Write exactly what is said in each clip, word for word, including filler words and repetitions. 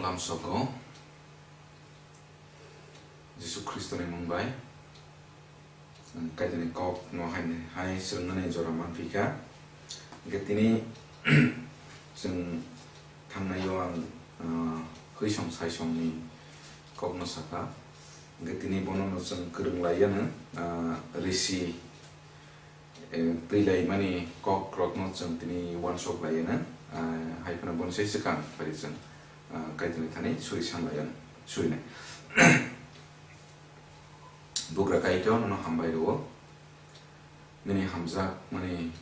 Lamsogo Jisu Khristoni mung bai ang Kaitorni kokno hai hai swrwngmani jora manphi kha. Hwnkhe tini chwng thangnai o ang, ah, hwisong saisongni kokno sakha. Hwnkhe tini bono no chwng kwrwng lai yano, ah, risi, eh, twi lai mani kok rokno chwng tini uansuk lai yano, ah, hai phano boni sai swkang phai chwng, ah, Kaitorni thani suri san lai yano, surinai. Bugra Kaitor, nono hambai rwo. Nini hamjakmani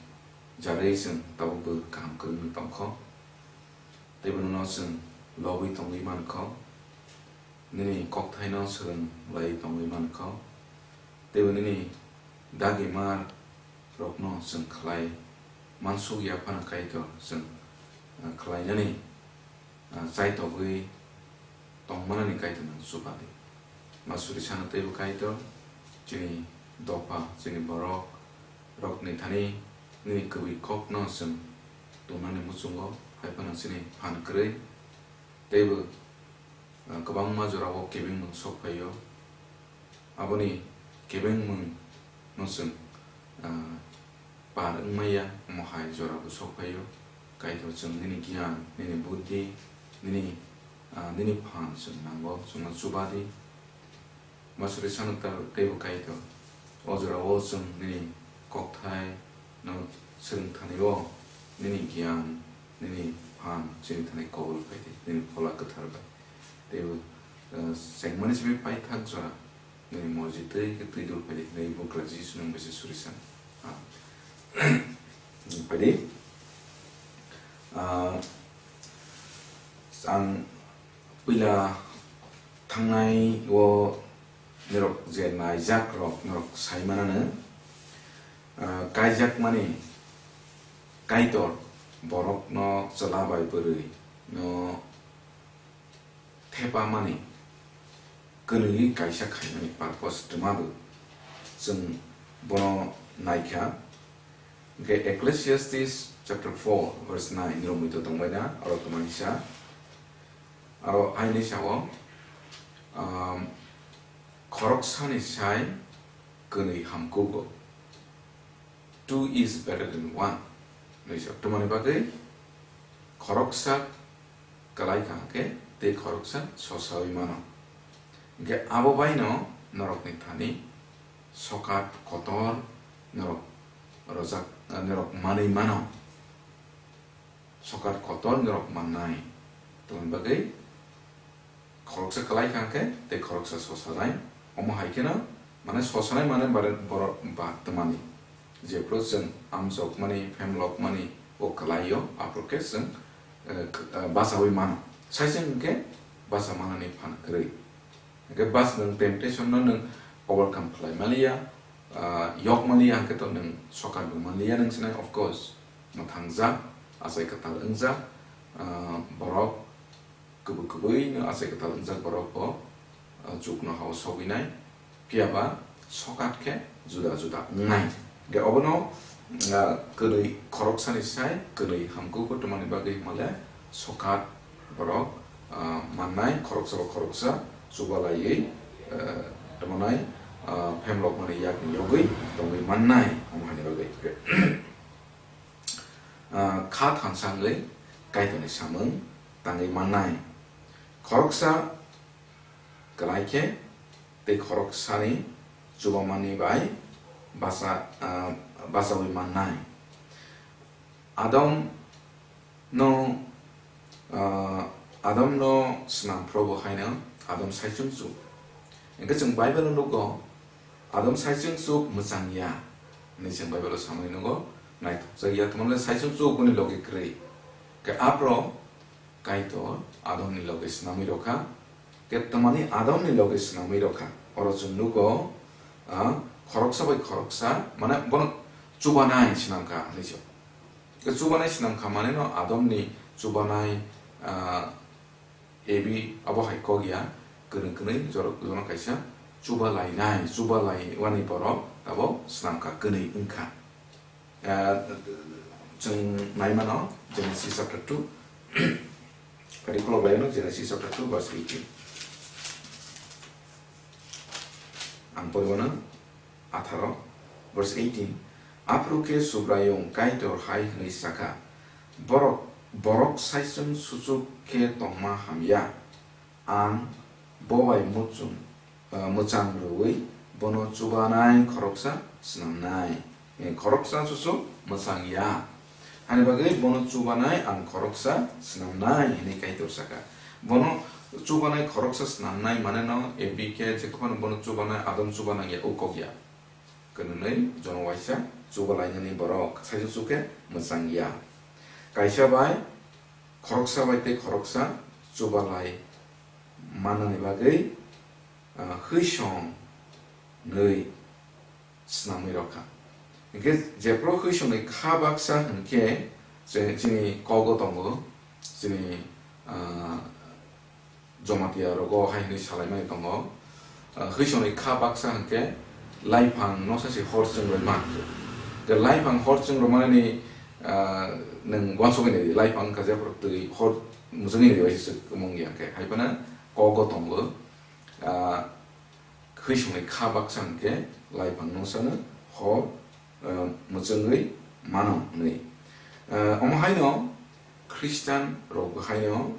jarwi chwng tabukbo kaham kwrwngwi tongkho. Teibo nono chwng lobwi tongwi mankho. Nini kokthaino swrwng laiwi tongwi mankho. Teibo nini dagima rokno chwng khlai mansuk ya phano Kaitor chwng, ah, khlainani, ah, chaitogwi tongmanani Kaitor nwng chuba di. Ma suri sano teibo Kaitor, chini dopha, chini borok rokni thani nini kwbwi kokno chwng tongnani muchungo, hai phano chini phan kwrwi teibo, ah, kwbangma jorao kebengmung sok phaio. Aboni kebengmung no chwng, ah, par wngmaya, omo hai jora bo sok phaio. Kaitor, chwng nini giyan, nini buddhi, nini, ah, nini phan chwng nango, chwngno chuba di. Ma suri sano ta-, teibo Kaitor, o jorao chwng nini kokthai no swrwng thani o, nini giyan, nini phan chini thani kobol khai di, nini Phola Kwthar bai. Teibo, ah, chengmani simi paithak jora. Nini morji twi khe twi dul phaidi, nini bugra Jisu nung bai se suri san. Ah. Phaidi. Ah, ang puila thangnai o norok je naijak rok norok sai manano, ah, kaijak mani Kaitor borok no chwla bai bwrwi no thepamani, kwnwi kaisa khaimani purpose twmabo chwng bono naikha. Hwnkhe Ecclesiastes chapter four verse nine romwi to tongbaina, oro twmani sa. Aro haini sao, um, khoroksani sai kwnwi hamkugo. Two is better than one. Hwnwi sa. Twmani bagwi khoroksa kwlai kha hwnkhe tei khoroksa sosawi mano. Hwnkhe abo baino norokni thani sokat kotor norok rojak, norok manwi mano. Sokat kotor norok mannai. Tamoni bagwi khoroksa kwlai kha khe tei khoroksa sosanai. Omo hai kheno, mane, sosanai mane bare borok ba twmani. Jephru chwng amjokmani, phemlokmani o kwlaio, aphuru khe chwng, eh, k-, eh, bachaui mano. Saichung hwnkhe bacha manani phan kwrwi. Hwnkhe bas nwng temptation no nwng overcome khlai manliya, ah, yok manliya hwnkhe to nwng sokat bo manliya nwng sinai, of course. Mwthangjak, achai kwtal wngjak, ah, borok kubui kubui no achai kwtal wngjak borok bo, ah, chuknoha o sogwinai, phiya ba sokat khe juda juda wngnai. Hwnkhe obono, ah, kwnwi khoroksani sai kwnwi hamkuk bo twmani bagwi hwnmale sokat borok, ah, mannai, khoroksa bo khoroksa chubalaiwi, ah, twmanai, ah, phemlokmani yakni yogwi tongwi mannai, omo haini bagwi. Ah, kha thansa wngwi Kaitorni samung tangwi mannai. Khoroksa kwlai khe tei khoroksani chubamani bai bacha-, ah, bachaui mannai. Adam no, ah, Adam no swnam Probo haino Adam saichung chuk. Hwnkhe chwng Bible o nugo, Adam saichung chuk mwchang ya, hwnwi chwng Bible o samani nugo, naithokjak ya, tamo le saichung chuk boni logi kwrwi. Khe aphro Kaitor Adam ni logi swnamwi rokha, khe twmani Adam ni logi swnamwi rokha. Oro chwng nugo, ah, khoroksa bai khoroksa, mane bono chubanai swnamkha hwnwi se. Khe chubanai swnamkha mane no Adam ni chubanai, ah, Evi abo hai kok ya, kwrwng kwnwi jorok jono kaisa chuba lainai, chuba laiwani borok abo swnamkha kwnwi wngkha. Ah, chwng nai mano Genesis chapter two, Kari khulok laino Genesis chapter two verse eighteen. Ang poribano atharo verse eighteen. Aphuru khe Subraiyung Kaitor hai hwnwi sakha, "Borok, borok saichung suchuk khe tongma hamya. Ang bo bai muchung, ah, mwchang rwui bono chubanai khoroksa snamnai." Eh, khoroksa susu mwchang ya. Ani bagwi bono chubanai ang khoroksa snamnai, hwnwi Kaitor saka. Bono chubanai khoroksa snamnai mane no A B K Jacob ano bono chubanai Adam chubanai ya, ukok ya. Kwnwi jono waisa chubalainani borok saichung suke mwchang ya. Kaisa bai khoroksa bai tei khoroksa chubalai manani bagwi, ah, hwisong nwi snamwi rokha. Hinkhe jephru hwisongni kha baksa hinkhe je chini kogo tongo, chini, ah, Jamatia rogo hai hwnwi salaimani tongo. Ah, hwisongni kha baksa hinkhe laiphang no sasi hor chwngrwi man. Je laiphang hor chwngrwi manani, ah, nwng uansugwi nai di, laiphang wngkha jephru twi hor mwchwngwi nai di, waisa swk mung ya khe. Hai phano kogo tongo. Ah, hwisongni kha baksa hinkhe laiphang nungsano hor, eh, mwchwngwi mano hwnwi. Eh, omo haino Khristan rok haino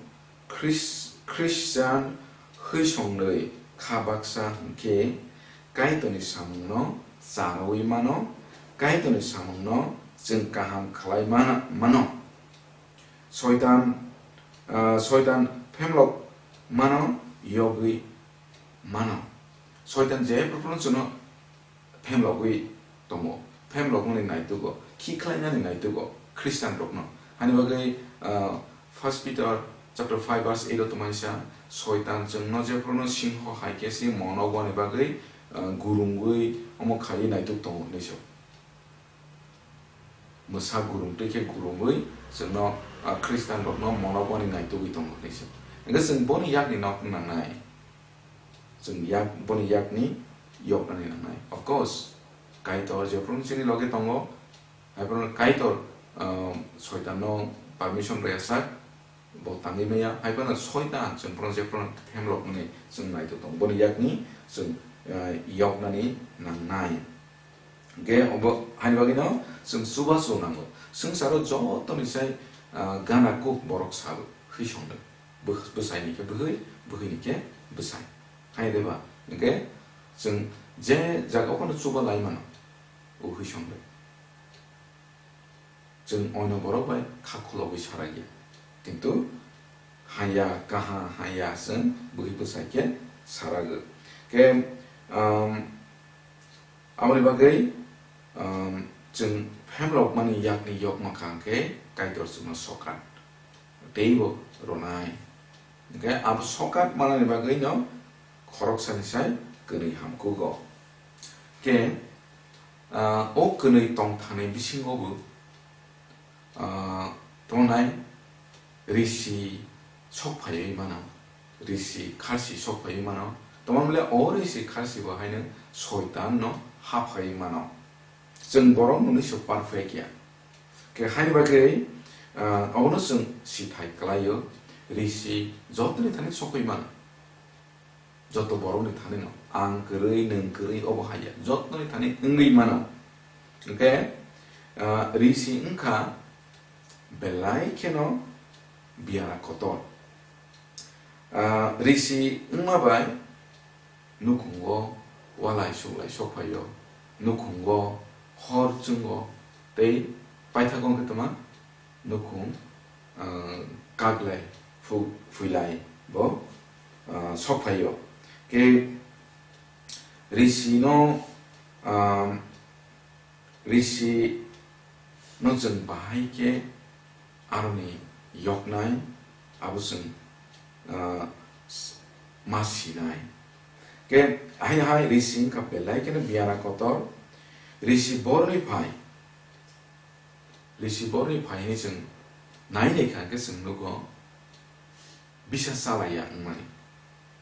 Khris-, Khristan hwisongni kha baksa hinkhe Kaitorni samungno chanawi mano, Kaitorni samungno chwng kaham khlai mana-, mano. Soitan, ah, Soitan phemlok mano, yogwi mano. Soitan jephru phano chwngno phemlogwi tongo, phemlokmani naitugo, khiklainani naitugo Khristianrokno. Hani bagwi, ah, First Peter chapter five verse eight o tongmani sa, "Soitan chwngno jephruno singho hai khe se monogwani bagwi, ah, gurungwi omo khaiwi naituk tongo," hinwi sa. Mwsa gurung twi khe gurungwi chwngno, ah, Khristian rokno monogwani naitugwi tongo hinwi se. Hwnkhe chwng boni yakni nok nangnai. Chwng yak, boni yakni yoknani nangnai. Of course, Kaitor jephru chini loge tongo, haiphano Kaitor, ah, Soitanno permission rwya sak, bo tangwi maya, haiphano Soitan chwng phano jephru phemlokmani chwng naitok tongo. Boni yakni chwng, ah, yoknani nangnai. Hwnkhe obo haini bagwino chwng chubachu nango. Swngcharo jotoni sai, ah, gana kuk borok sabo, hwisongno. Bw-, bwsaini khe bwhwi, bwhwini khe bwsai. Hai de ba? Hwnkhe chwng je jaga o phano chuba lai mano, o hwisongno. Chwng oino borok bai kha khulogwi sarakya. Kintu haya, kaha, haya chwng bwhwi bwsai khe sarago. Khe, um, aboni bagwi, um, chwng phemlokmani yakni yokma kha hwnkhe Kaitor chwngno sokat teibo rwnai. Hwnkhe abo sokat manani bagwino khoroksani sai kwnwi hamkugo. Khe, ah, o kwnwi tongthani bisingo bo, ah, tongnai risi sok phaiwi mano, risi kharsi sok phaiwi mano. Tongmani bole o risi kharsi bo haino soitan no ha phaiwi mano. Chwng borok nungni se perfect ya. Khe haini bagwi, ah, obono chwng sithai kwlaio, risi jotoni thani sokwi mano. Joto borokni thani no ang kwrwi, nwng kwrwi obo hai ya, jotoni thani wngwi mano. Hwnkhe, ah, risi wngkha belai kheno biyara kotor. Ah, risi wngma bai nukhungo walai suklai sokphaio, nukhungo hor chwngo tei paithago wngkhe tongma nukhung, ah, kaklai phu-, phuilai bo, ah, sokphaio. Khe risi no, ah, risi no chwng bahai khe aroni yoknai, abo chwng, ah, s-, ma sinai. Khe haino hai risi wngkha belai kheno biyara kotor, risi boroni phai, risi boroni phai hwnwi chwng nai naikha khe chwng nugo, bisa chalaiya wngmani.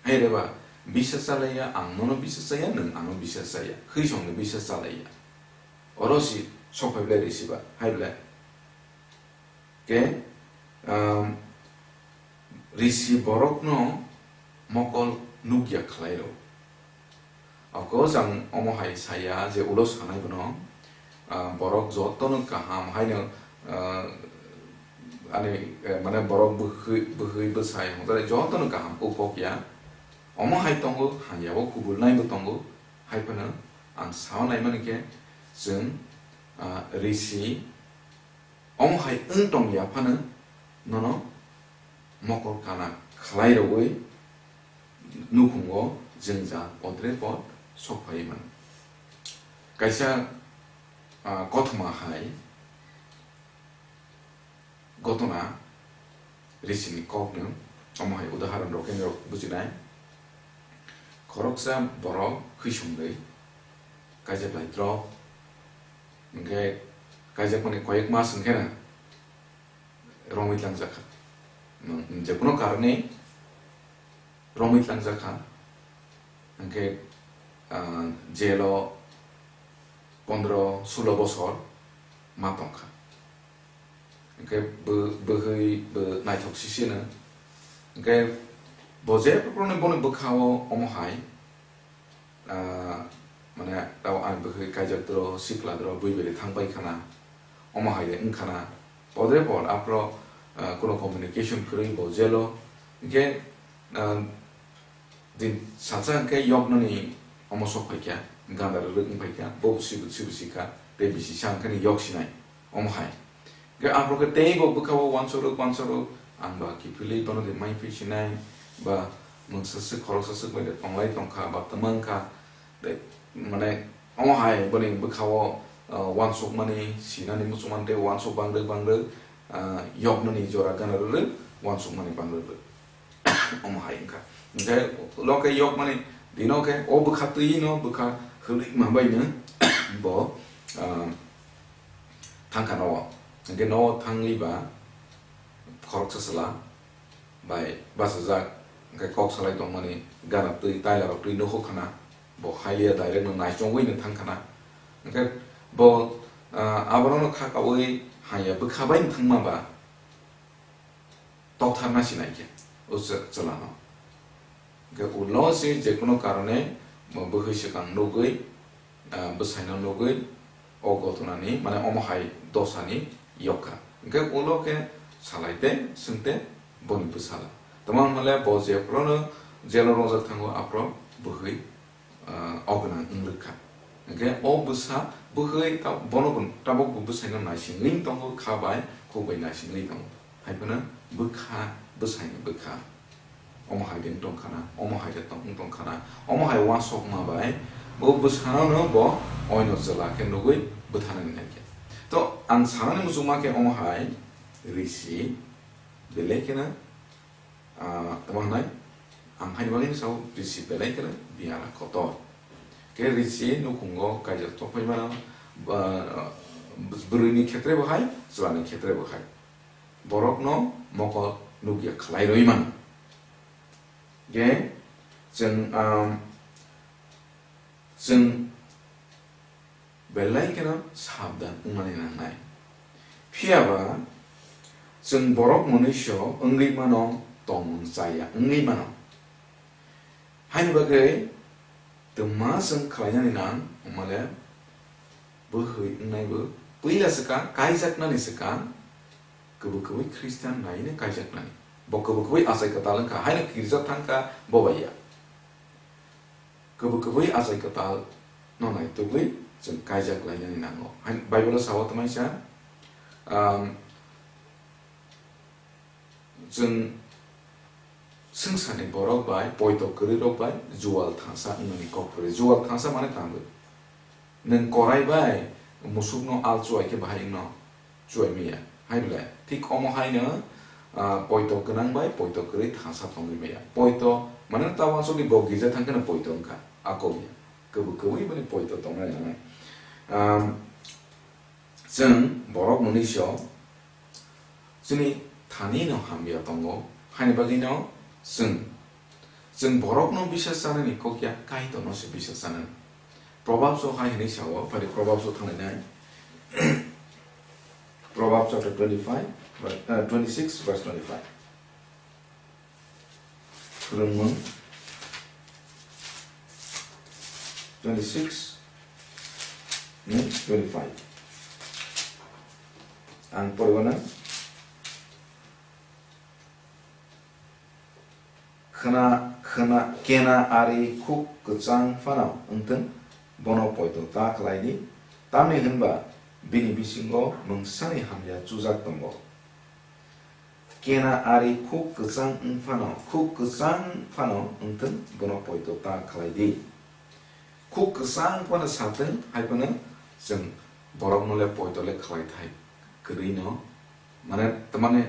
Hai reba, bisa chalaiya, ang nono bisa chaya, nwng ano bisa chaya, hwisongno bisa chalaiya. Oro si sokphai belai risiba, hai belai. Khe, um, Risi borokno mokol nukya khlairo. Oko jang omo hai saya je ulo sanai bono, ah, borok jotono kaham haino, ah, ani, eh, mane borok bwkhwi, bwkhwi bwsai hwnjai jotono kaham kuk kok ya. Omo hai tongo, hamya o kubulnai bo tongo, hai phano ang sao naimani khe chwng, ah, risi omo hai wng tong ya phano nono mokol kana khlai rwui nukhungo jwngjal podre pod sok phai mano. Kaisa, ah, kothoma hai gotona risini kokno omo hai udaharon rok khe norok bujinai. Khoroksa borok khwisumrwi kaijak lai drop, hwnkhe kaijakmani koyek mas hwnkhe na romwi tlangjak kha. Nwng jekono karone romwi tlangjak kha, hwnkhe, ah, jail o pondro sulo bosor ma tong kha. Hwnkhe bo, bwhwi bo naithok sisino. Hwnkhe bo je boni, boni bwkha o omo hai, ah, mane tao ani bwkhwi kaijak dro, sikla dro, bui bai thang pai khana, omo hai de wng khana. Podre pod aphro, ah, kuno communication kwrwi bo jail o. Hwnkhe, ah, din sacha hwnkhe yoknani omo sok phaikha, ganda rwrwk wng phaikha, bo sibu, sibu sikha, tei bisi sa hwnkhe ni yok sinai. Omo hai. Hwnkhe aphro khe teibo bwkha o uansukro, uansukro, ang ba kiphilwi bono de mai phi sinai, ba mungsa swk khoroksa swk bai de tonglai tongkha, ba twmang kha, tei mane omo hai boni bwkha o, ah, uansukmani, sinani muchungmani tei uansuk bangrwk bangrwk, ah, yoknani jora gana rwrwk, uansukmani bangrwk rwk. Omo hai wngkha. Hwnkhe ulo khe yokmani dino khe o bwkha twi no bwkha hwnwi ma bai no bo, ah, thangkha nogo. Hwnkhe nogo thangwi ba khoroksa chwla bai bachajak, hwnkhe kok salai tongmani gana twi taila rok twi nukho khana bo hailiya direct no naichongwi no thangkhana. Hwnkhe bo, ah, abono no kha kaui haya bwkha bai no thangma ba toktharna sinai khe o chw-, chwlano. Hwnkhe ulo se jekono karone bo bwkhwi swkang nugwi, ah, bwsaino nugwi o gotonani, mane omo hai dosani yokha. Hwnkhe ulo khe salai te swng te boni bwsala. Tamo hwnmale bo jephruno jailo rojak thango aphro bwkhwi ah, o gwnang wng rwkha. Hwnkhe o bwsa bwkhwi ta-, bono bo tabuk bo bwsaino naisingwi tongo, kha bai khuk bai naisingwi tongo. Hai phano bwkha, bwsaini bwkha. Omo hai de wng tong khana, omo hai de tong, wng tong khana, omo hai uansukma bai bo bwsano no bo oino chwla khe nugwi bwtharnani nai khe. To ang sanani muchungma khe omo hai risi belai kheno Ah, tamo hwnai, ang haini bagwi sao risi belai kheno biyara kotor. Khe risi nukhungo kaijak tokphai mano, ba, bwrwini khetre bo hai, chwlani khetre bo hai. Borokno mokol nukya khlai rwi mano. Khe chwng, um, chwng belai kheno sabdan wngmani nangnai. Phiya ba chwng borok mwnwiso wngwi mano, tongmung chaya wngwi mano. Haini bagwi twma chwng khlainani nang wngmale bwkhwi wngnai bo puila swkang kaijaknani swkang kwbwi kwbwi Khristan naino kaijaknani. Bo kwbwi kwbwi achai kwtal wngkha, haino kirja thangkha bo bai ya. Kwbwi kwbwi achai kwtal no naitugwi chwng kaijak lainani nango. Hai Bible o sao tongmani sa, um, chwng swngcharni borok bai poito kwrwi rok bai jual thangsa wngmani kok kwrwi. Jual thangsa mane tangwi. Nwng korai bai musukno al chuai khe bahai wngno chuai manya. Hai bwle, thik omo haino, ah, poito gwnang bai poito kwrwi thangsa tongwi manya. Poito, mane ta uansukni bo girja thang kheno poito wngkha, a kok ya. Kwbwi kwbwi bini poito tongnai nangnai. Am, chwng borok mwnwiso chini thani no hamya tongo, haini bagwi no chwng, chwng borokno bisa chanani kok ya, Kaitorno se bisa chanani. Proverbs o hai hwnwi sao, phai Proverbs o thanglainai. Proverbs chapter twenty-five, verse, uh, twenty-six, verse twenty-five. Khulumung twenty-six ni twenty-five. Ang poriwana khwna, khwna, kena ari khuk kwchang phano wngthwng, bono poito ta khlai di, tamni hwnba bini bisingo mungsani hamya chujak tongo. Kena ari khuk kwchang wng phano, khuk kwchang phano wngthwng, bono poito ta khlai di. Khuk kwchang phano satwng, hai phano chwng borokno le poito le khlai thai kwrwi no. Mane, tamani,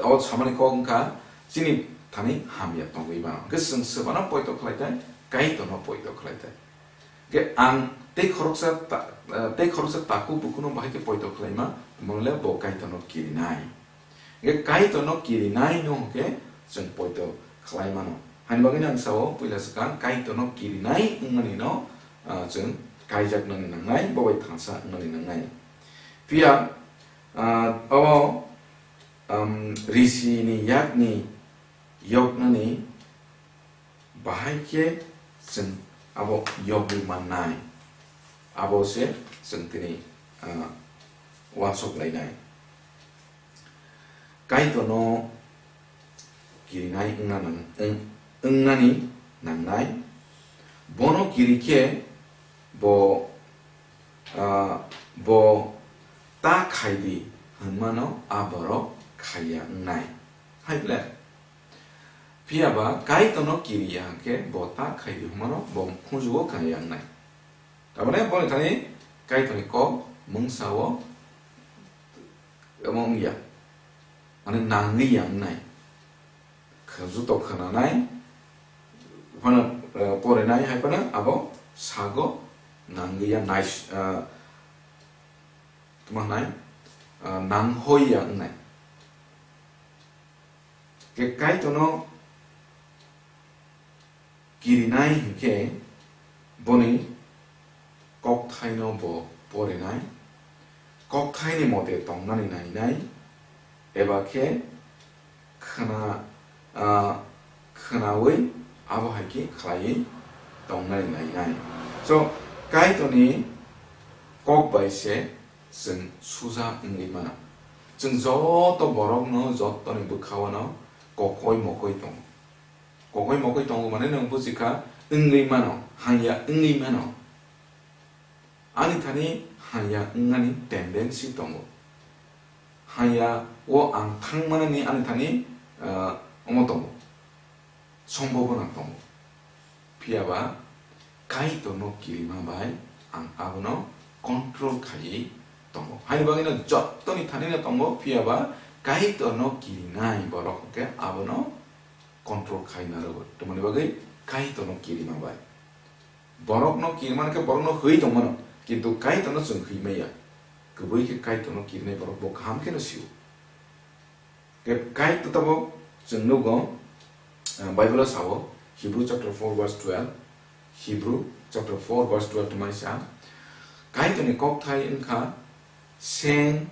o samani kok wngkha chini thani hamya tongwi mano. Hwnkhe chwng swbano poito khlai thai, Kaitorno poito khlai thai. Hwnkhe ang tei khoroksa ta-, eh, tei khoroksa takhuk bukhuno bahai khe poito khlaima, omo le bo Kaitorno kirinai. Hwnkhe Kaitorno kirinai no hwnkhe chwng poito khlai mano. Haini bagwi ang sao, puila swkang Kaitorno kirinai wngmani no, ah, chwng kaijak nani nangnai, bo bai thansa wngmani nangnai. Phiya, ah, abo, um, risi ni yakni yoknani bahai khe chwng abo yogwi mannai, abo se chwng tini, ah, uansuk lainai. Kaitorno kirinai wngna nang-, wng-, wngnani nangnai. Bono kiri khe bo, ah, bo ta khai di hwnmano a borok khaiya wngnai. Hai ble? Phiya ba Kaitorno kiriya hwnkhe bo ta khai di hwnmano bo khunjugo khaiya wngnai. Tamani boni thani Kaitorni kok mungsa o omo wngya, mane nangwi ya wngnai. Kha-, juto khwnanai, phano, eh, porinai hai phano abo sago nangwi ya nais-, eh, tma hwnai, eh, nanghoi ya wngnai. Khe Kaitorno kirinai hinkhe boni kokthaino bo porinai, kokthaini mote tongnani nainai, eba khe khwna, ah, khwnawi abo hai khe khlaiwi tongnani nainai. So, Kaitorni kok bai se chwng suja wngwi mano. Chwng joto borokno, jotoni bwkhao no kokoi mokoi tongo. Kokoi mokoi tongo mane nwng buji kha, wngwi mano, hamya wngwi mano. Ani thani hamya wngnani tendency tongo. Hamya o ang thang manani ani thani, ah, omo tongo. Sombobona tongo. Phiya ba Kaitorno kirima bai ang abono control khaiwi tongo. Haini bagwino jottoni thanino tongo, phiya ba Kaitorno kirinai borok hwnkhe abono control khai narwgo. Tamoni bagwi Kaitorno kirima bai. Borokno kirima hwnkhe borokno hwi tongmano, kintu Kaitorno chwng hwi maya. Kwbwi khe Kaitorno kirinai borok bo kaham kheno sio. Khe Kaitor tabuk chwng nugo, ah, Bible o sao, Hebrew chapter four verse twelve, Hebrew chapter four verse twelve tongmani sa, Kaitorni kokthai wngkha seng,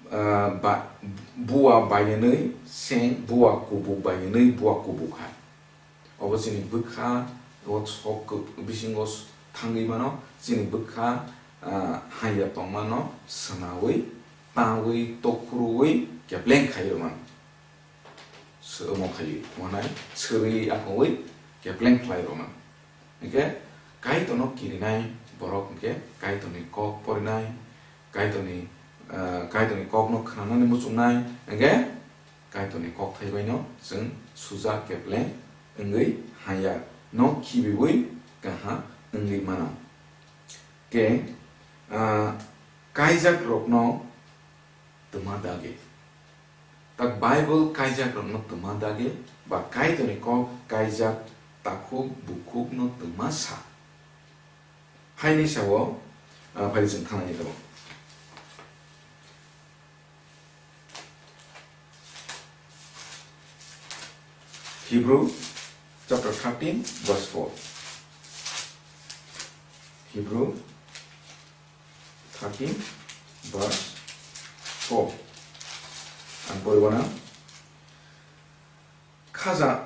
ah, ba-, bua bainanwi seng, bua kubuk bainanwi bua kubuk hai. Obo chini bwkha, o sok bisingo thangwi mano, chini bwkha, ah, hamya tongmano swnawi, tawi, tokhuruwi, kepleng khai rwmano. Omo khaiwi, omo hwnai swrwi akhongwi kepleng khlai rwmano. Hinkhe Kaitorno kirinai borok hinkhe Kaitorni kok porinai, Kaitorni, ah, Kaitorni kokno khwnanani muchungnai, hinkhe Kaitorni kokthai baino chwng suja kepleng wngwi hamya no khibiwi kaham wngwi mano. Khe, ah, kaijak rokno twma dagi. Tak Bible kaijak rokno twma dagi ba Kaitorni kok kaijak takhuk bukhukno twma sa. Haini sao, ah, phai chwng thangnani tongo. Hebrew chapter thirteen verse four. Hebrew thirteen verse four. Ang poribo na. Khaja,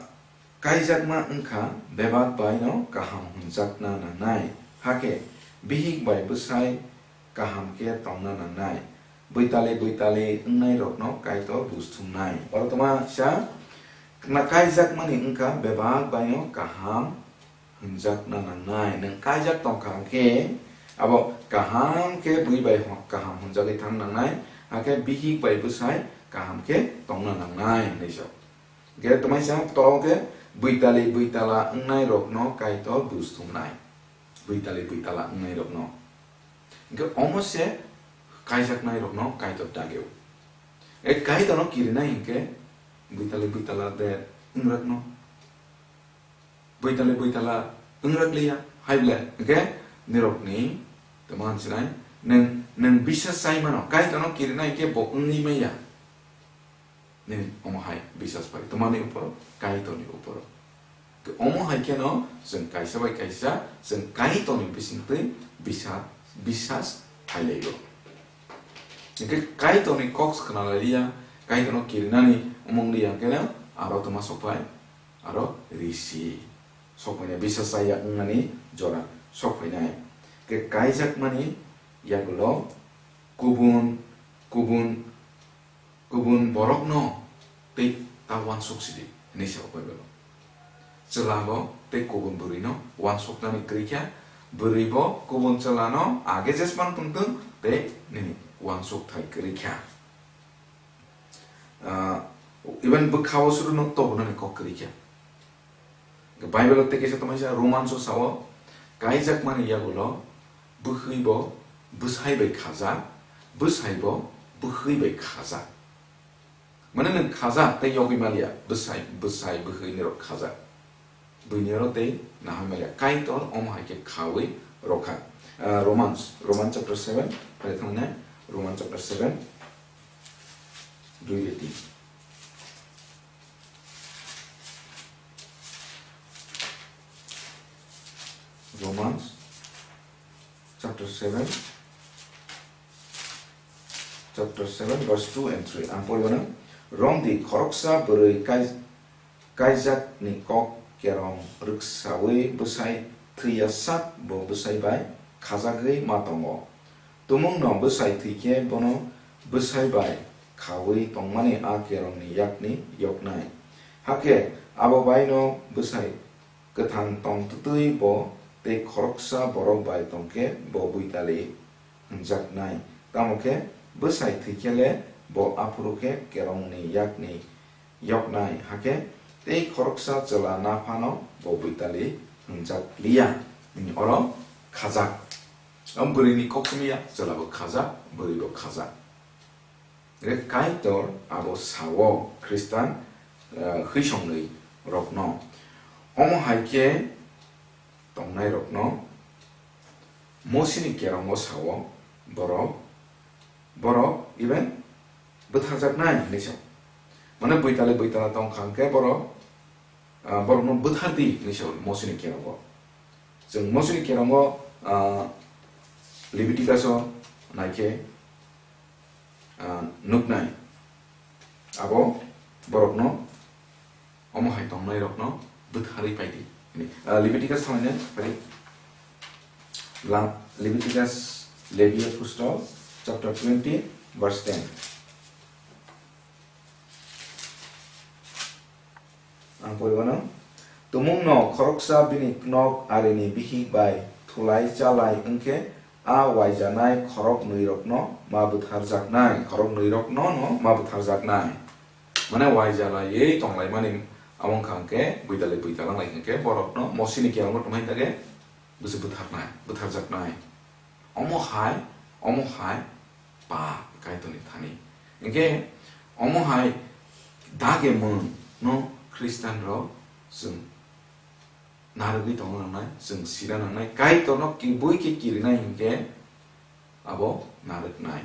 Kaijakma wngkha bebak bai no kaham hwnjakna nangnai, hakhe bihik bai bwsai kaham khe tongna nangnai, bwitali bwitali wngnai rokno Kaitor bujthumnai. Oro tongma sa, na kaijakmani wngkha bebak bai no kaham hwnjakna nangnai. Nwng kaijak tongkha hwnkhe abo kaham khe bui bai hwn-, kaham hwnjagwi thang nangnai, hakhe bihik bai bwsai kaham khe tongna nangnai hinwi sa. Hwnkhe twmai sa to khe bwitali bwitala wngnai rokno Kaitor bujthumnai. Bwitali bwitala wngnai rokno. Hwnkhe omo se kaijaknai rokno Kaitor dageo. E Kaitorno kirinai hwnkhe bwitali bwitala de wngrakno. Bwitali bwitala wngrakliya, hai ble, hwnkhe nirokni tamo ang sinai, nwng, nwng bisas chai mano, Kaitorno kirinai hwnkhe bo wngwi maya. Nini omo hai bisas pai, tamo ni uporo, Kaitorni uporo. Omo hai kheno chwng kaisa bai kaisa, chwng Kaitorni bisingtwi bisa-, bisas phailaio. Hwnkhe Kaitorni kok khwnalaiya, Kaitorno kirinani omong liya hwnkhe aro tongma sok pai. Aro risi sokphainai, bisa chaya wngnani jora sokphainai. Khe kaijakmani yagulo kubun, kubun, kubun borokno tei ta uansuk sidi hinwi sa o Bible-o. Chwla bo tei kubun bwrwino uansuknani kwrwi kha, bwrwi bo kubun chwlano age jesmano tongthwng tei nini uansuk thai kwrwi kha. Ah, even bwkha-o suruno tobonani kok kwrwi kha. Bible-o tei kaisa tongmani sa Romans-o sao, kaijakmani yagulo bwkhwi bo bwsai bai khajak, bwsai bo bwkhwi bai khajak. Mane nwng khajak tei yogwi maliya, bwsai, bwsai bwkhwi nirok khajak. Buini oro tei nahoi maliya. Kaitor omo hai khe khaui rokha. Ah, Romans, Roman chapter seven, phai thangna, Roman chapter seven, dui bai tin. Romans chapter seven, chapter seven, verse two and three. Ang pori mano, Romdi khoroksa bwrwi kai-, kaijakni kok kerong rwksaui bwsai thwiya sak bo bwsai bai khajagwi ma tongo. Tumungno bwsai thwikhe bono bwsai bai khaui tongmani a kerongni yakni yoknai. Hakhe abo baino bwsai kwthang tongtwtwi bo tei khoroksa borok bai tongkhe bo buitali hwnjaknai. Tamo khe bwsai thwikhe le bo aphuru khe kerongni yakni yoknai, hakhe tei khoroksa chwla naphano bo buitali hwnjak liya. Oro khajak. Om bwrwini kok simi ya, chwla bo khajak, bwrwi bo khajak. Hwnkhe Kaitor abo sao Khristan, eh, hwisongnwi rokno. Omo hai khe tongnai rokno Mosini kerongo sao borok, borok even bwtharjaknai hinwi sao. Mane buitali buitala tongkha hwnkhe borok, ah, borokno bwthardi hinwi sao Mosini kerongo. Chwng Mosini kerongo, ah, Leviticus-o naikhe, ah, nuknai. Abo borokno omo hai tongnai rokno bwtharwi paidi. Ah, Leviticus thanglaina phari. La-, Leviticus, Leviticus chapter twenty, verse ten. Ang pori mano, tumungno khoroksa bini nok arini bihik bai thulai chalai wngkhe a waijanai khorok nwi rokno ma bwtharjaknai, khorok nwi rokno no ma bwtharjaknai. Mane waijalaiwi tonglaimani abo wngkha hwnkhe buitali buitala wnglaikha hwnkhe borokno Mosini kerongo tongmani dage bwswk bwtharnai, bwtharjaknai. Omo hai, omo hai pap Kaitorni thani. Hwnkhe omo hai dagemung no Khristian rok chwng narwgwi tongna nangnai, chwng sina nangnai. Kaitorno kibui khe kirinai hinkhe abo narwknai.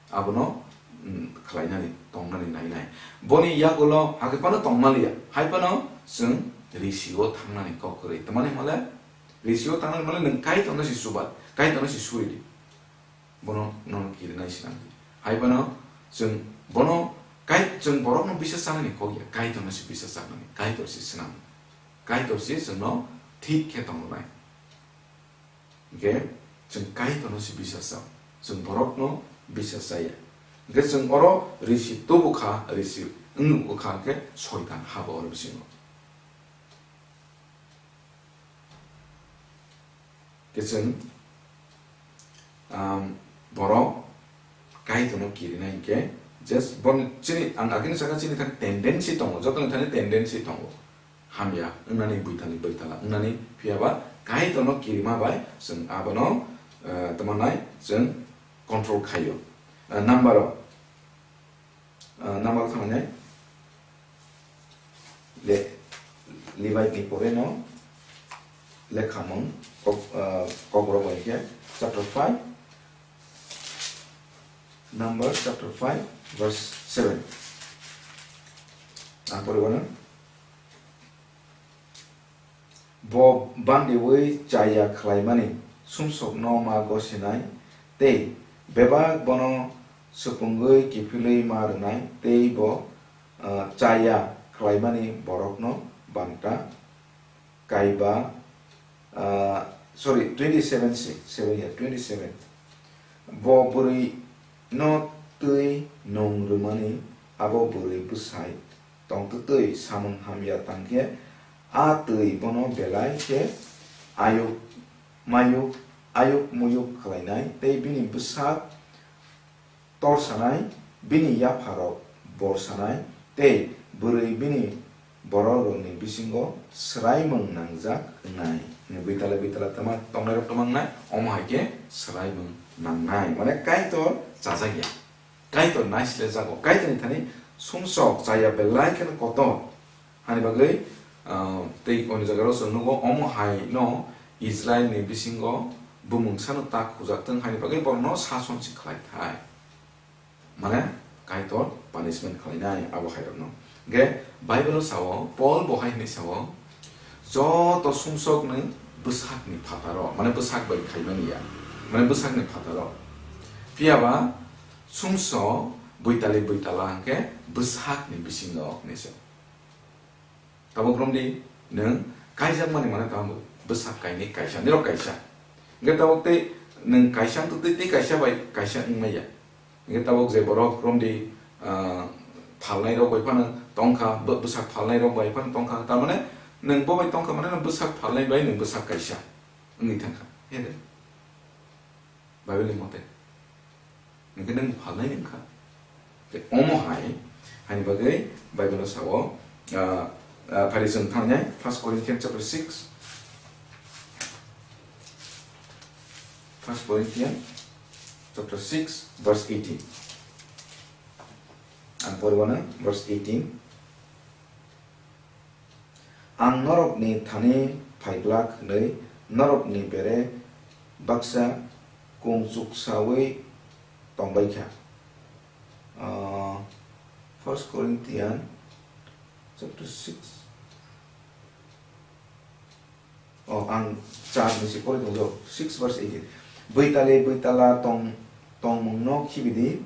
Abono, mm, khlainani, tongnani nainai. Boni yagulo hakhe phano tongmaliya, hai phano chwng risio thangnani kok kwrwi. Tamani hwnle risio tangnani mane nwng Kaitorno se chuba, Kaitorno se suridi. Bono nono kirinai swnamdi. Hai bono chwng bono Kai-, chwng borokno bisa chanani kok ya, Kaitorno se bisa chanani, Kaitor se swnam. Kaitor se chwngno thik khe tongnai. Hwnkhe chwng Kaitorno se bisas chao, chwng borokno bisas chaya. Hwnkhe chwng oro risi tubu kha, risi wng kha hwnkhe Soitan habo oro bisingo. Khe chwng, um, borok Kaitorno kirinai hwnkhe, just bon chini, ang agini saka chini thani tendency tongo, jotoni thani tendency tongo. Hamya wngnani, buitali buitala wngnani, phiyaba Kaitorno kirima bai chwng abono, eh, tamo nai chwng control khaio. Eh, number o, eh, number o thangwi nai. Le-, Levite ni pore no lekhamung kok, eh, kokrok bai khe chapter five, Number chapter five, verse seven. Ang pore wano. Bo bandiwi chaya khlaimani sumsokno ma gosinai, tei bebak bono swpungwi kiphilwi ma rwnai, tei bo, ah, chaya khlaimani borokno banta kaiba, ah, sorry, twenty-seven se, seven ya, twenty-seven. Bo bwrwi no twi nung rwmani abo bwrwi bwsai tongtwtwi samung hamya tangkhe, a twi bono belai khe ayuk mayuk, ayuk muyuk khlainai tei bini bwsak tor sanai, bini yapharok bor sanai, tei bwrwi bini bororokni bisingo swraimung nangjak wngnai. Hwnwi buitala buitala tama tongnairok tama wngnai, omo hai khe swraimung nangnai. Mane Kaitor chajakya, Kaitor naislejago, Kaitorni thani sumsok chaya belai kheno kotor. Hani bagwi, ah, tei oni jagao chwng nugo, omo hai no Israel ni bisingo bumung sano ta khujak thung, hani bagwi borokno sason si khlai thai. Mane Kaitor punishment khlainai abo hai rokno. Ge Bible o sao, Paul bo hai hwnwi sao, joto sumsok ni bwsak ni phataro, mane bwsak bai khaimani ya, mane bwsak ni phataro. Phiya ba sumsok buitali buitala hwnkhe bwsak ni bisingo hwnwi se. Tabuk romdi nwng kaijakmani mane tamo bwsak kainwi kaisa, nirok kaisa. Hwnkhe tabuk tei nwng kaisa wngtwi tei kaisa bai kaisa wngmaya. Hwnkhe tabuk je borok romdi, ah, phalnai rok bai phano tongkha, bw-, bwsak phalnai rok bai phano tongkha. Tar mane nwng bo bai tongkha mane nwng bwsak phalnai bai nwng bwsak kaisa wngwi thangkha. He de. Bible ni mote. Hwnkhe nwng phalnai wngkha. Tei omo hai, haini bagwi Bible o sao, ah, ah, phari chwng thangnai, First Corinthians chapter six. First Corinthians chapter six, verse eighteen. Ang poriwano verse eighteen. Ang norokni thani phaiglak hwnwi norokni bere baksa kung chuksaui tongbai kha. Ah, First Corinthians chapter six. Oh, ang char ni se pori tongjak, six verse eighteen. Buitali buitala tong, tongmungno khibidi,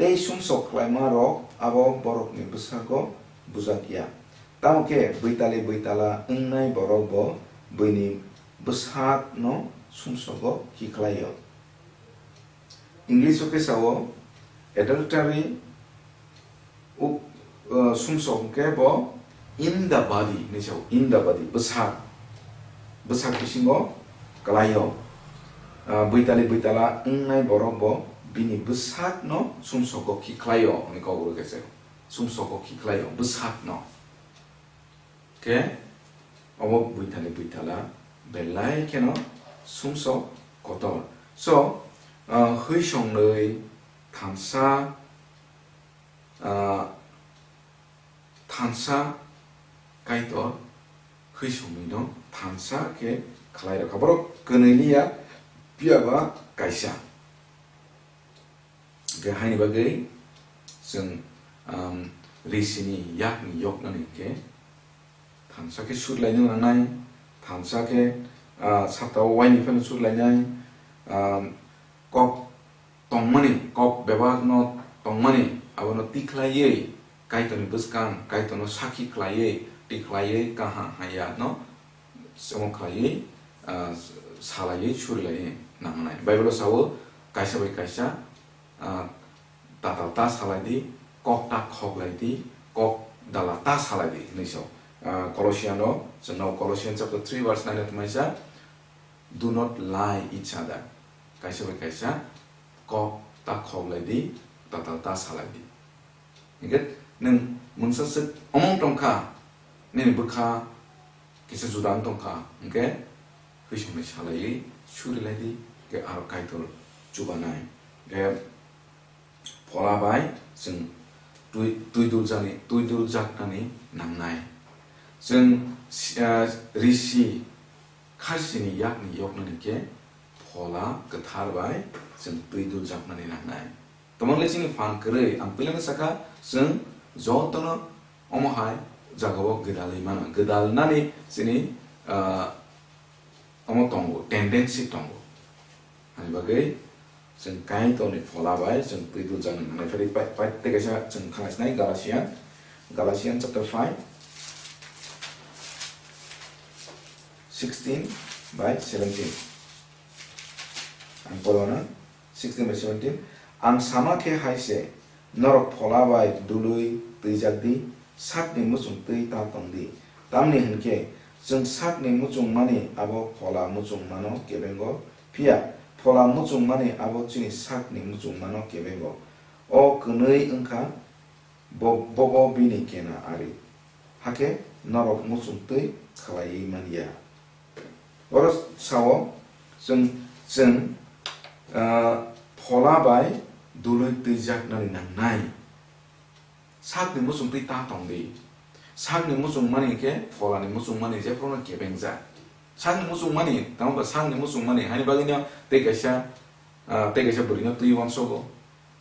tei sumsok khlaima rok abo borokni bwsakgo bujak ya. Tamo khe buitali buitala wngnai borok bo buini bwsakno sumsogo khiklaio. English o khe sao adultery, u-, uh, sumsok hwnkhe bo in the body hinwi sao, in the body, bwsak, bwsak bisingo kwlaio. Uh, buitali buitala wngnai borok bo bini bwsakno sumsogo khiklaio hwnwi kok oro khe se, sumsogo khiklaio bwsakno. Khe obo buitali buitala belai kheno sumsok kotor. So, ah, hwisongnwi thansa, ah, thansa Kaitor hwisongnwino thansa khe khlai rwkha. Borok kwnwi liya, phiya ba kaisa. Hwnkhe haini bagwi chwng, um, risini yakni yoknani hwnkhe thansa khe sut laina nangnai, thansa khe, ah, saptao waini phano sut lainai, um, kok tongmani, kok bebakno tongmani, abono tikhlaiwi Kaitorni bwskang, Kaitorno sakhi khlaiwi, khlaiwi kaham hamya no omo khlaiwi, ah, salaiwi surilaiwi nangnai. Bible o sao, kaisa bai kaisa, ah, tatal ta salai di, kok ta khoklai di, kok dala ta salai di hinwi sao. Ah, Colossian o, chwngno Colossians chapter three verse nine o tongmani sa, "Do not lie each other." Kaisa bai kaisa kok ta khoklai di, tatal ta salai di. Hingke nwng mungsa swk omong tongkha, nini bwkha kisa juda wng tongkha, hingke hwisongni salaiwi surilai di, hingke aro Kaitor chubanai. Hingke phola bai chwng twi, twi duljani, twi duljaknani nangnai. Chwng si-, ah, risi khasini yakni yoknani khe phola kwthar bai chwng twi duljaknani nangnai. Tamo le chini phan kwrwi, ang puilano sakha, chwng jotono omo hai jagao gwdalwi mano. Gwdalnani chini, ah, omo tongo, tendency tongo. Hani bagwi chwng Kaitorni phola bai chwng twi duljaknani nangnai. Phai, phai, phai, tei kaisa chwng thangnai sinai Galatian, Galatian chapter five, sixteen by seventeen. Ang polo na, sixteen by seventeen. Ang sama khe hai se, norok phola bai dului twijak di, sakni muchung twi ta tong di. Tamni hwn khe, chwng sakni muchung mani abo phola muchung mano kebengo, phiya phola muchung mani abo chini sakni muchung mano kebengo. O kwnwi wng kha, bo-, bobo bini kena ari, hakhe norok muchung twi khlaiwi man ya. Oro sao, chwng, chwng, ah, phola bai dului twijaknani nangnai. Sakni muchung twi ta tong di. Sakni muchung mani khe pholani muchung mani jephruno kebengjak. Sakni muchung mani, tamo ba sakni muchung mani, hani bagwino tei kaisa, ah, tei kaisa bwrwino twi uansogo.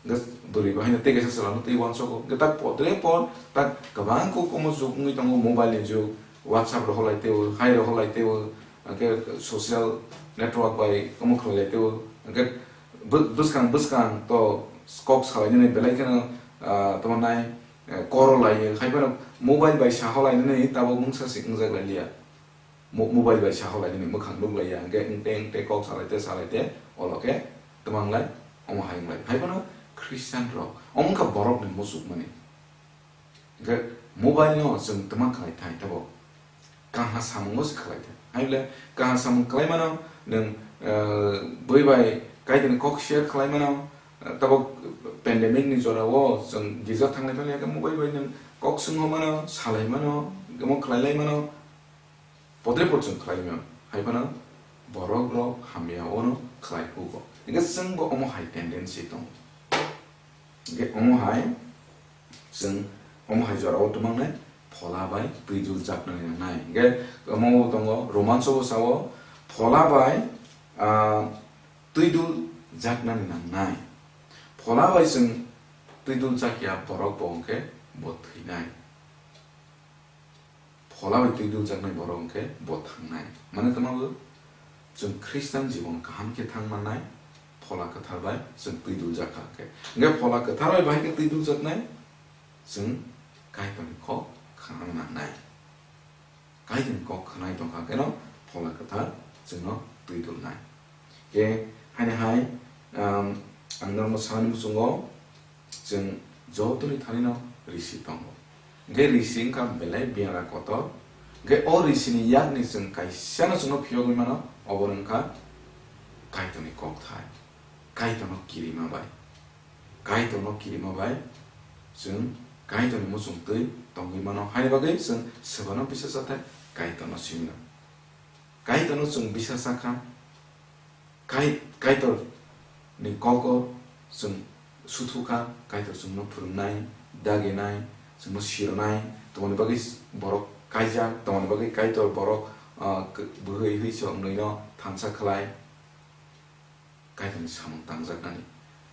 Hwnkhe bwrwi bo haino tei kaisa chwla no twi uansogo. Hwnkhe tak podre pod, tak kwbang kok omo jug wngwi tongo, mobile ni jug, WhatsApp rok holai teibo, hai rok holai teibo, hwnkhe social network bai omo khlai lai teibo. Hwnkhe bw-, bwskang bwskang to kok salai nini belai kheno, ah, tamo nai, eh, koro lai, hai phano mobile bai sa holai nini tabuk mungsa se wngjak lai liya. Mo-, mobile bai sa holai nini mwkhang nuk lai ya, hwnkhe engte engte kok salai te salai te, olo khe twmang lai, omo hai wng lai. Hai phano Christian rok, omo wngkha borok ni muchuk mani. Hwnkhe mobile no chwng twma khlai thai tabo, kaham samungo se khlai thai. Hai le kaham samung khlai mano, nwng, eh, bui bai Kaitor ni kok share khlai mano, eh, tabo pandemic ni jora o chwng girja thanglai phai ya khe mobile bai nwng kok swngo mano, salai mano, omo khlai lai mano. Podre pod chwng khlai mano, hai phano borok rok hamya ono khlai hugo. Hingke chwngbo omo hai tendency tongo. Hingke omo hai chwng omo hai jorao twmangnai phola bai twi dul jaknani nangnai. Hingke omo tongo Roman sobo sao phola bai, ah, twi dul jaknani nangnai. Phola bai chwng twi dul jakya borok bo hingke bo thwinai. Phola bai twi duljaknai borok hwnkhe bo thangnai. Mane tamo chwng Khristan jibon kaham khe thang mannai, phola kwthar bai chwng twi duljak kha hwnkhe. Hwnkhe phola kwthar bai bahai khe twi duljaknai, chwng Kaitorni kok khna nangnai. Kaitorni kok khwnai tongkha kheno phola kwthar chwngno twi dulnai. Khe haini hai, um, ang norokno sanani muchungo, chwng jotoni thanino risi tongo. Hwnkhe risi wngkha belai biyara kotor. Hwnkhe o risini yakni chwng kaisano chwngno phiyogwi mano, obo wngkha Kaitorni kokthai, Kaitorno kirima bai. Kaitorno kirima bai chwng Kaitorni muchung twi tongwi mano, haini bagwi chwng swbano bisa chathai Kaitorno simi no. Kaitorno chwng bisa cha kha, Kai-, Kaitor ni kok o chwng suthu kha, Kaitor chwngno phwrwngnai, daginai, chwngno sironai, tongmani bagwi borok kaijak, tongmani bagwi Kaitor borok, ah, k-, bwhwi hwi se wngnwino thansa khlai, Kaitorni samung tangjaknani.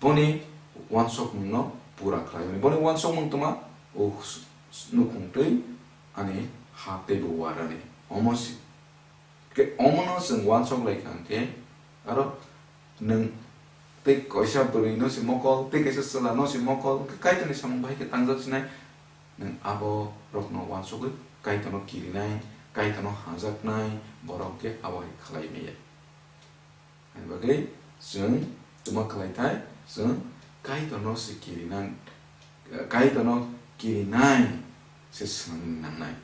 Boni uansukmungno pura khlaimani. Boni uansukmung twma, o s-, s-, nukhung twi ani ha teibo uarani. Omo si. Khe omono chwng uansuk lai kha hwnkhe, aro nwng tei kaisa bwrwino se mokol, tei kaisa chwla no se mokol, hwnkhe Kaitorni samung bai khe tangjak sinai, nwng abo rokno uansugwi Kaitorno kirinai, Kaitorno hamjaknai borok khe abo hai khlai maya. Ani bagwi chwng tuma khlai thai, chwng Kaitorno se kirinang, Kaitorno kirinai se swnamwi nangnai.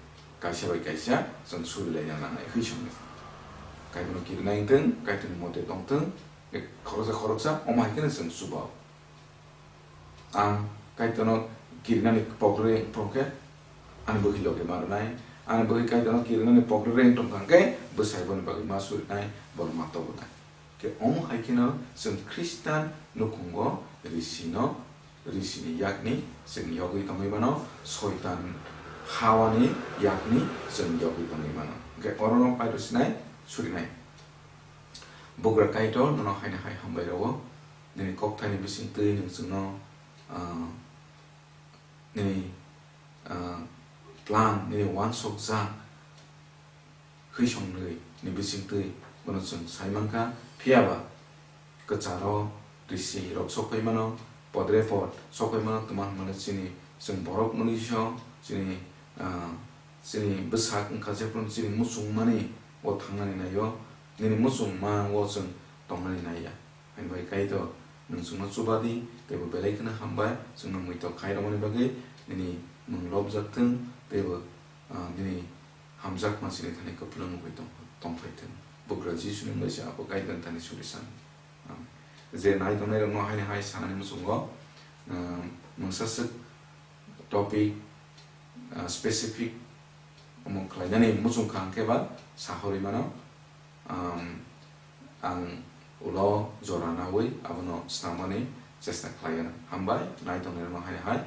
Kaisa bai kaisa chwng surilaina nangnai hwi songni. Kaitorno kirinai wngthwng, Kaitorni mote tongthwng, khoroksa khoroksa omo hai kheno chwng chubao. Ang Kaitorno kirinani pogre wngthong khe, ani bwkhi loge ma rwnai, ani bwkhi Kaitorno kirinani pogre wngthong kha khe, bwsai boni bagwi ma surinai, bono ma tobonai. Khe omo hai kheno chwng Khristan nukhungo risino, risini yakni chwng yogwi tongwi mano, Soitan Hawani yakni chwng yogwi tongwi mano. Hwnkhe orono paito sinai, surinai. Bugra Kaitor nono haino hai hambai rwo, nini kokthaini bising twi nwng chwngno, ah, nini, ah, plan, nini uansukjak hwi songwi ni bising twi bono chwng sai mankha. Phiya ba kwcharo risi rok sok phai mano, podrepot sok phai mano, twma hwnmale chini chwng borok mwnwi so chini, ah, chini bwsak wngkha, jephru chini muchungmani o thangnani naio, nini muchungma o chwng tongnani naiya. Ani bai Kaitor, nwng chwngno chuba di, teibo belai kheno hambai, chwngno muitok khai rwmani bagwi nini mung lobjak thung, teibo, ah, nini hamjakma chini thani kwplwng wngwi tong-, tongphai thung. Bugra Jisuni mungwi se abo Kaitorni thani suri san. Ah, je nai tongnai rokno haino hai sanani muchungo, ah, mungsa swk topic, ah, specific omo khlainani muchung kha hwnkhe ba sahorwi mano, um, ang ulo jora nawi abono snamani chesta khlai ano. Hambai, nai tongnai rokno hai hai